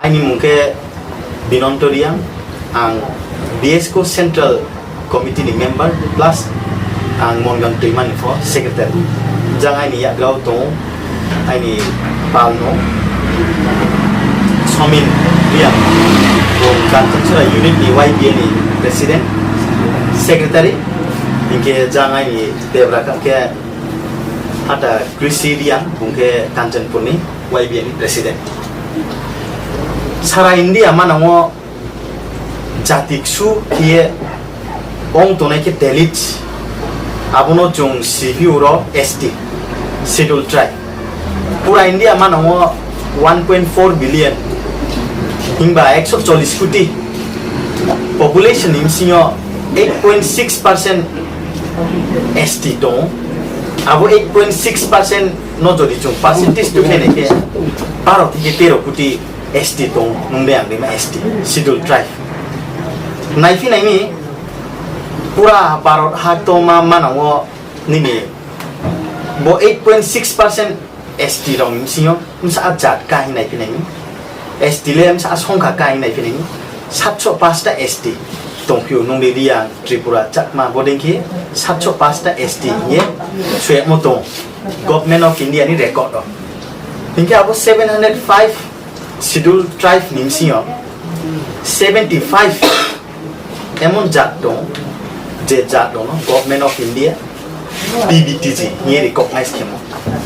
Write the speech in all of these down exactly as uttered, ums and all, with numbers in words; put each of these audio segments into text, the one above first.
Aini mung khe Binonto Reang, ang BSCO Central Committee ni member plus ang Mongang Toima ni pho secretary. Jang aini yakgra wo tong ou, aini pal no Somin Reang, bung Kanchanchura unit ni YBA ni president, secretary, hing khe jang aini debra kha khe ata Krisi Reang, bung khe Kanchanpur ni YBA ni president. Sara India manang wo jati ksu khe ye ong tongnai khe Dalits, abo no chung sibi ou ro ST, Scheduled Tribe. Pura India manang wo one point four billion, himba ekso chollis koti population ni bsing yo eight point six percent ST tong ou. Abo eight point six percent no jodi chung percentage tui khe nai khe, baro theke tero koti ST tong ou, nung de ang de ma ST, Scheduled Tribe. Naiphi nai mi, pura Bharot ha tongma manang wo nini bo eight point six percent ST rao ni bsing yo bsa jat ka hing naiphi nai mi, ST le bsa songkha ka hing naiphi nai mi, satso pasta ST tongphi ou, nung de Reang, Tripura, Chakma, bo dei khe satso pasta ST hing ye soyamo tong Government of India ni record wo. Hing khe abo seven hundred five Scheduled Tribe ni bsing yo seventy five emon jat tong, je jat rao no Government of India PVTG hing ye recognize khemo.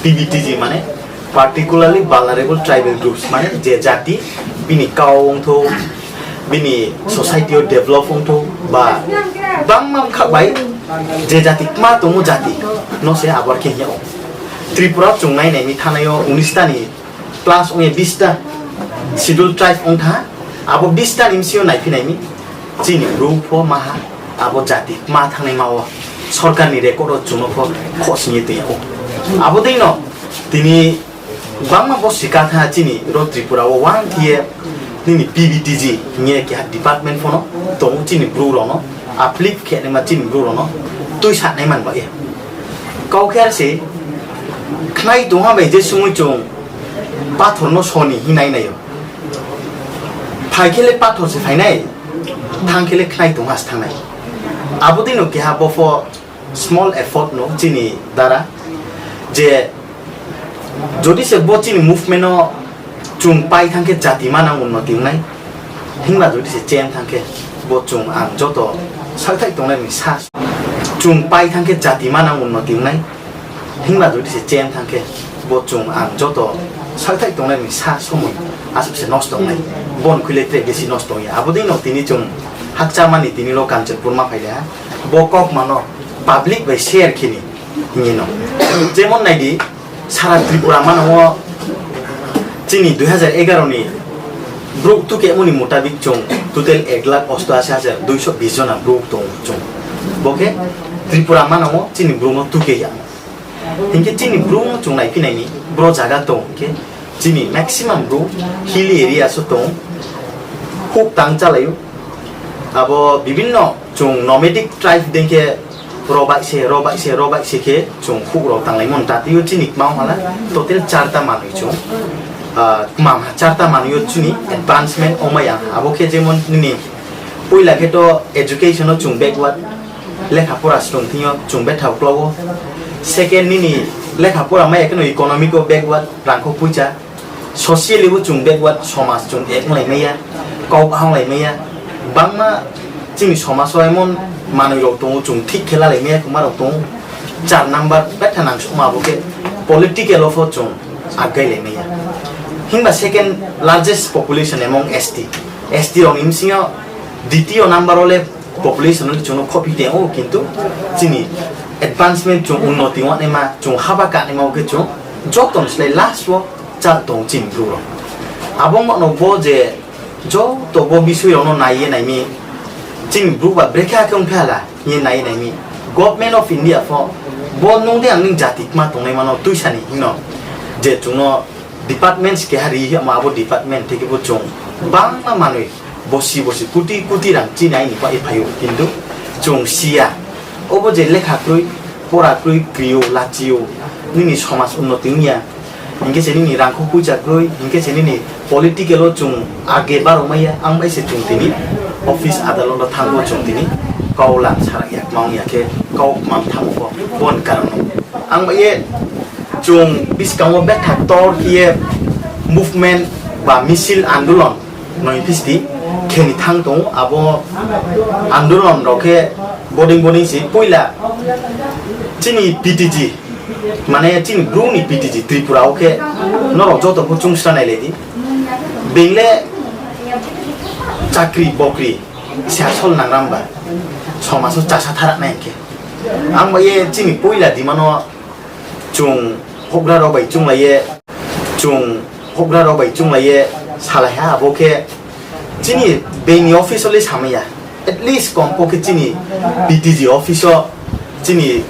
PVTG mane Particularly Vulnerable Tribal Groups, mane je jati bini kau ongthou, bini society yo develop ongthou, ba bangma bkha bai je jati kma tongmo jati no se abo khe hing yag ou. Tripura chung nai nai mi thanai yo unis ta ni plus ong ye bis ta Scheduled Tribe ong thanng ha, abo bis ta ni bsing yo naiphi nai mi, chini Bru pho ma ha, abo jati kma thanngnaima wo sorkar ni record wo chung no pho khohsing ye tong yag ou. Abo dei no tini bangma bo sika thanng ha chini ro Tripura wo uang khe ye nini PVTG hing ye keha department pho no tong ou, chini Bru rao no uplift khe naima, chini Bru rao no tuisanaima ni bai ye. Kau khe ar se khnai tong ha bai je sumoi chung pathor no soni hing nai nai ou. Phai khe le pathor se phai nai, thanng khe le khnai tong ha se thanng nai. Abo dei no keha bo pho small effort no chini dara, je jodi se bo chini movement no chung pai thanng khe jati manang unnoti ong nai, himba jodi se chem thanng khe bo chung ang joto saohthaih tongnai ni sa, chung pai thanng khe jati manang unnoti ong nai, himba jodi se chem thanng khe bo chung ang joto saohthaih tongnai ni sa somoi asuh se nosto ong nai, bo ni khui le tre besi nosto ong ya. Abo dei no tini chung hakcha mani tini ro Kanchanpur ma phai le ha, bo kaukma no public bai share khe ni hing ye no. Jemon nai di, sara Tripura manang wo chini dui hazar egaro ni brouh tukemo ni mutabik chung total ek lakh osto asi hajar duiso bis jona brouh tong ou chung. Bo khe Tripura manang wo chini brouh no tuke ya. Hing khe chini brouh no chung naiphi nai ni, bro zaga tong hing khe chini maximum brouh hill area so tong, houh tang chálai ou. Abo bibinno chung nomadic tribe dei khe ro bai se, ro bai se, ro bai se khe chung houh rao tanglaimo ni tati yo chini kma ong ha la, total charta manoi chung, ah, kma ha charta manoi yo chini advancement ongmai ya. Abo khe jemon nini poila khe to education no chung backward, lekha pora srung thing yo chung betha uklau ou. Second, nini lekha pora mai ya kheno economic wo backward, rangkho poicha. Socially bo chung backward, somaj chung ek onglai mai ya, kau bahanglai mai ya. Bangma chini somaj wo emon manoi rao tong ou, chung thik khe lalai mai ya, kma rao tong ou. Char number betha nang sukma bo khe political wo pho chung aggailai mai ya. Himba second largest population among ST. ST rao ni bsing yo ditiyo number wo le population no chung no khophi tong ou, kintu chini advancement chung unnoti wanaima, chung haba kanaima wo khe chung joto ni slái last wo chal tong chini brouh rao. Abo mano bo je joto bo bisoi rao no nai ye nai mi, chini brouh ba brekhe khe ongphi hala hing ye nai ye nai mi. Government of India pho bo nung de ang ni jati kma tongnaima no tuisa ni hing no je chung no departments keha ri himo, abo department theke bo chung bangma manoi bosi bosi koti koti rang chini aini pai phai ou, kintu chung si ya. Obo je lekha kroi, pora kroi, kri ou, lachi ou, nini somaj unnoti ong ya, Hing khe se nini rangkho poicha kroi, hing khe se nini political wo chung age baro mai ya, ang bai se chung tini office adalot no thanng pho chung tini kau lam sara ya, kma ong ya khe kau kma thanng pho, bo ni karon no. Ang bai ye chung buskang wo betha tor khe ye movement ba misil andolon noi phisti khe ni thanng tong ou, abo andolon rao khe bodei bodei se poila chini P T G, mane chini Bru ni P T G Tripura wo khe norok joto pho chung sra nailai di. Being le chakri bokri se asol nangram ba, somaj wo chasa thara nai khe. Ang bai ye chini poila demand no chung houhgra rao bai chounglai ye, chung houhgra rao bai chounglai ye salai ha, abo khe chini being ni office wo le samai ya, at least kom pho khe chini P T G office wo, chini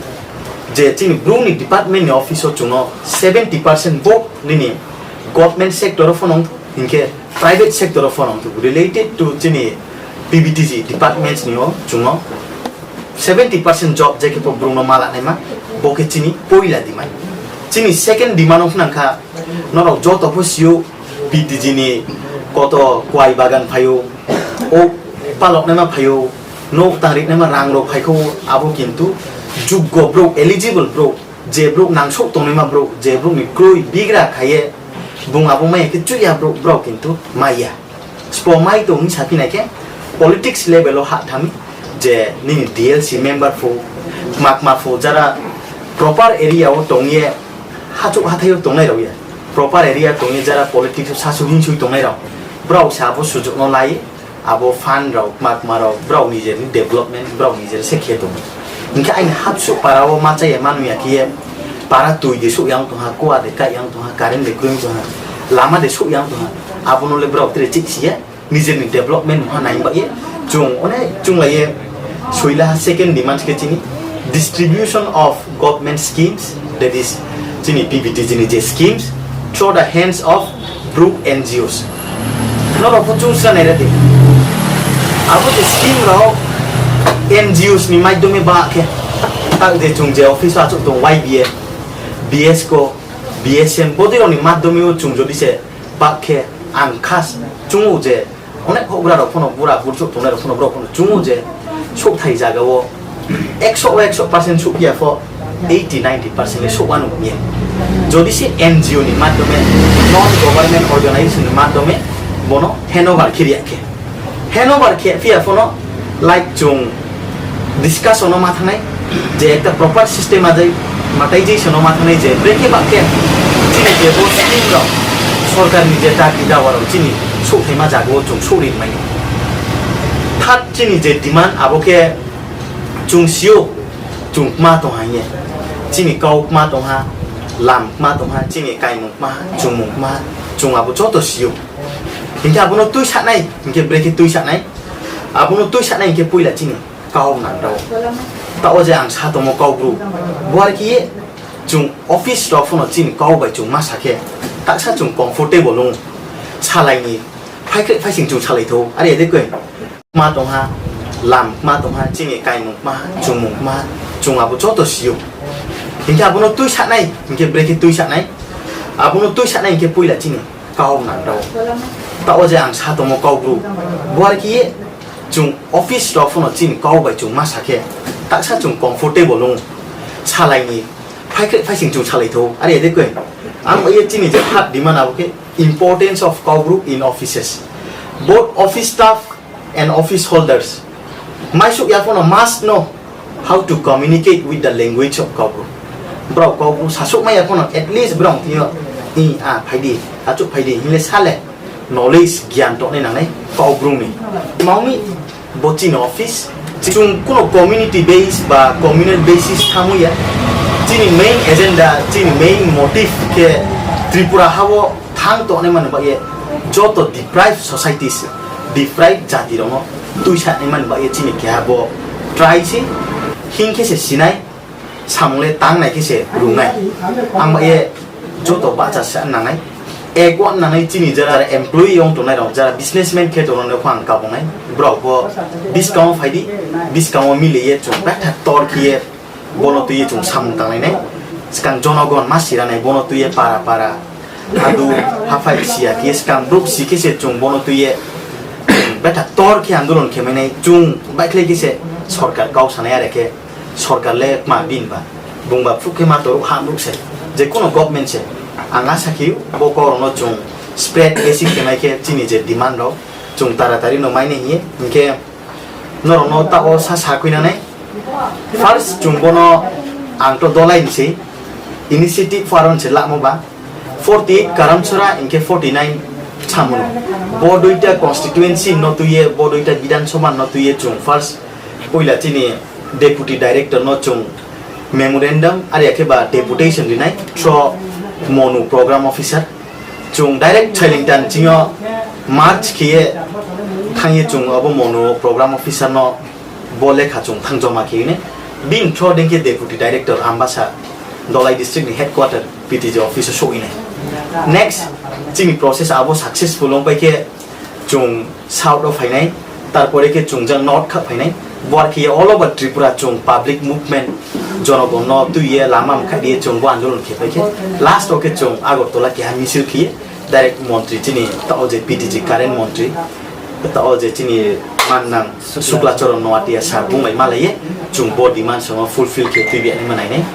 je chini Bru ni department ni office wo chung no seventy percent bo nini government sector wo pho nong, hing khe private sector wo pho nong, related to chini P V T G departments ni yo chung no seventy percent job je khe pho Bru no ma lanaima, bo khe chini poila demand. Chini second demand ong khnang kha, norok joto pho si ou, P T G ni koto kuai bagan phai ou, o paloknaima phai ou, nouh tangri naima rang rao phai kho, abo kintu juggo brouh, eligible brouh, je brouh nangsouh tongnaima brouh, je brouh ni kroi bigra kha ye bung abo mai ya khe chuih ya brouh, brao kintu mai ya. Sbo mai tong hing saphi nai khe politics level wo hah thanng mi, je nini D L C member pho, kma kma pho jara proper area wo tong ye, hachouh hathái yo tongnai rao ya, proper area tong ye jara politics wo sasu hingsoi tongnai rao, brao se abo sujuk no lai, abo fund rao, kma kma rao, brao nijer ni development brao nijer se khe tong ou. Hing khe aini hapsuh para wo ma chá ya ma nung ya khe ye, para tui de souh yang tong ha, kua de kaih yang tong ha, current de kroi tong ha, lama de souh yang tong ha, abo no le brao tre chihsi ye, nijer ni development mungha nai bai ye, chung onek chounglai ye, soila ha second demand khe chini distribution of government schemes, that is, chini P V T G ni je schemes, through the hands of Bru N G Os. Norok pho chung sra nai ra di. Abo je scheme rao N G Os ni maidhyome ba khe, tak je chung je office achouh tong Y B A, B S C O, B S M, bodei rao ni maidhyome wo chung jodi se ba khe ang khas chung ou je onek houhgra rao pho no, bura burchouh tongnai rao pho no, brao pho no chung ou je souhthai zaga wo ekso wo ekso percent souhphi ya pho, eighty ninety percent le souh wanou ye. Jodi se N G O ni maidhyome, non government organization ni maidhyome bono handover khe ri ya khe, handover khe phi ya pho no, like chung discussion no ma thanngnai, je ekta proper system ajai, matization no ma thanngnai je brekhe ba khe chini je bo scheme rao, sorkar ni je daki dawa rao chini souhthaima zaga wo chung souh ri mai. Third chini je demand abo khe chung si ou, chung kma tong ha hing ye. Chini kau kma tong ha, lam kma tong ha, chini kaimung kma ha, chungmung kma ha, chung abo joto si ou. Hing khe abo no tuisanai, hing khe brekhe tuisanai. Abo no tuisanai hing khe poila chini kau nang rao. Taoh wo je ang sa tongmo Kaubru, bo are khe ye chung office rao pho no chini kau bai chung ma sa khe, taksa chung comfortable ong ou. Salai ni, phaikhreh phaising chung salai thou, are ya de koi. Kma tong ha, lam kma tong ha, chini kaimung kma ha, chungmung kma ha, chung abo joto si ou. Hing khe abo no tuisanai, hing khe brekhe tuisanai. Abo no tuisanai hing khe poila chini kau nang rao. Taoh wo je ang sa tongmo Kaubru, bo are khe ye chung office rao pho no chini kau bai chung ma sa khe, taksa chung comfortable ong ou. Salai ni, phaikhreh phaising chung salai thou, are ya de koi. Ang bai ye chini je third demand abo khe importance of Kaubru in offices. Both office staff and office holders, maisouh ya pho no must know how to communicate with the language of Kaubru. Brao Kaubru sasouh mai ya pho no at least brao thing yo, i, a, phai di, achouh phai di hing le sa le, knowledge, gyan tongnai nangnai Kaubru ni. Tma ong mi, bo chini office, chung kuno community base ba communal basis thanngmo ya. Chini main agenda, chini main motive khe Tripura ha wo thanng tongnai mani bai ye joto deprived societies, deprived jati rao no tuisanai mani bai ye chini keha bo try se, hing khe se sinai, samung le tangnai khe se rungnai. Ang bai ye joto bahcha sa nangnai. Ek wan nangnai chini jara employee ong tongnai rao, jara businessman khe tongnai rao pho ang kabung nai. Brao pho buskang wo phai di, buskang wo mili ye chung betha tor khe ye bono tui ye chung samung tanglai nai. Skang jonogon ma sira nai bono tui ye para para Adu haphai si ya khe ye skang brouh si khe se chung bo no tui ye, chung betha ktor khe andolon khe mai nai, chung baihkhlai khe se sorkar kau sanai are khe sorkar le kma bini ba, bungba phruh khe ma toruh ha nuh se, je kuno government se. Ang asa khe ou bo kau rao no chung spread basic khe mai khe chini je demand rao chung taratari no mai nai hing ye, hing khe nrao no taoh wo sa sakhui na nai. First chung bo no, ang to dolai ni sei, initiative pho aro ni se lamo ba, forty eight Karamchara hing khe forty nine Chamunu. Bo duita constituency no tui ye, bo duita Bidhan Sabha no tui ye chung first poila chini deputy director no chung memorandum are ya khe ba deputation ri nai through Monu program officer. Chung direct Sailingtan ching yo march khe ye thanng ye chung abo Monu program officer no bo lekha chung thanng joma khe nai. Bini through dei khe deputy director Ambasa, Dhalai district ni headquarter P T G office wo souh nai. Next, chini process abo successful ongpai khe chung south wo phai nai, tarpore khe chung jang north kha phai nai. Bo are khe ye all over Tripura chung public movement, jonogon no tui ye lama mkhaih ri ye chung bo andolon khe pai khe, last wo khe chung Agartala keha misil khe ye direct montri chini taoh je P T G current montri, taoh je chini mannang Sukla Charan Noatia sir bung bai malai ye chung bo demand song wo fulfill khe tuibi nai ma nai nai.